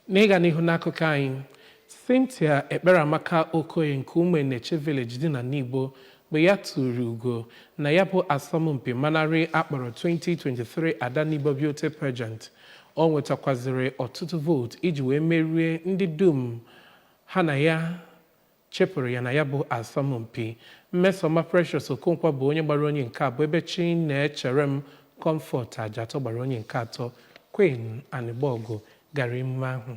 N'ịga n'ihu n'akụkọ anyị, Cynthia Ekpereamaka Okoye nke Ụmụeneche Village dị na Nibo bụ ya tụrụ ugo na ya bụ asọmpi manarị akpọrọ 2023 Ada Nibo Beauty Pageant. O nwetakwazịrị ọtụtụ vootu iji wee merie ndị dum ha na ya chepụrụ ya na ya bụ asọmpi. Mmesoma Precious Okonkwo bụ onye gbara onye nke abụọ ebe Chinecherem Comfort Ajatọ gbara onye nke atọ. Queen Anigbogu gara emume ahụ.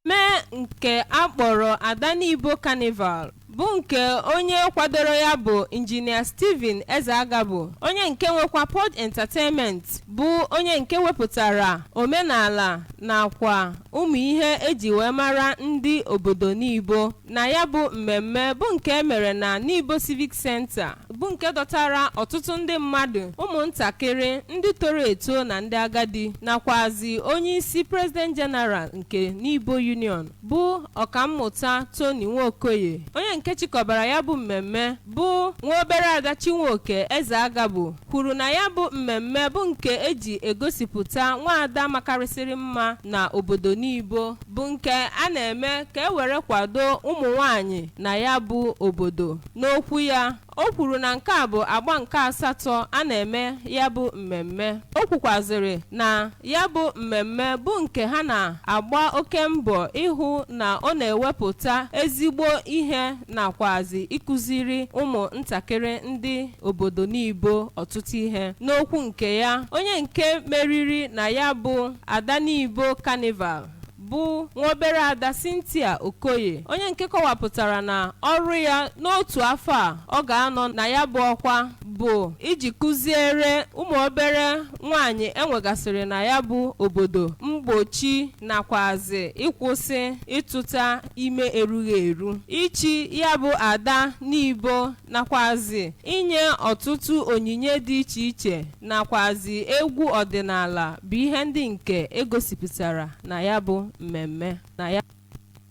Mmemme nke a kpọrọ Ada Nibo Carnival bụ nke onye kwadoro ya bụ Injinia Stephen Ezeagabụ, onye nke nwekwa Pod Entertainment, bụ onye nke wepụtara omenala nakwa ụmụ ihe eji wee mara ndị obodo Nibo na ya bụ mmemme bụ nke e mere na Nibo Civic Center, bụ nke dọtara ọtụtụ ndị mmadụ, ụmụntakịrị, ndị toro eto na ndị agadi, nakwazi onyeisi President General nke Nibo Union bụ Ọkammụta Tony Nwokoye. Onye nke chịkọbara ya bụ mmemme bụ nwaobere ada Chinwoke Ezeagabụ kwuru na ya bụ mmemme bụ nke eji egosipụta nwaada makarịsịrị mma na obodo Nibo, bụ nke a na-eme ka e were kwado ụmụ nwanyị na ya bụ obodo. N'okwu ya, o kwuru na nke a bụ agba nke asatọ a na-eme ya bụ mmemme. O kwukwazịrị na ya bụ mmemme bụ nke ha na-agba oke mbọ ịhụ na ọ na-ewepụta ezigbo ihe nakwazi ịkụziri ụmụntakịrị ndị obodo Nibo ọtụtụ ihe. N'okwu nke ya, onye nke meriri na ya bụ Ada Nibo Carnival bụ nwaobere ada Cynthia Okoye, onye nke kọwapụtara na ọrụ ya n'otu afọ a ọ ga-anọ na ya bụ ọkwa bụ iji kụziere ụmụ obere nwaanyị enwegasịrị na ya bụ obodo mgbochi nakwazi ịkwụsị ịtụta ime erughị eru, ichi ya bụ Ada Nibo, nakwazi inye ọtụtụ onyinye dị iche iche nakwazi egwu ọdịnala bụ ihe ndị nke egosipụtara na ya bụ mmemme na ya.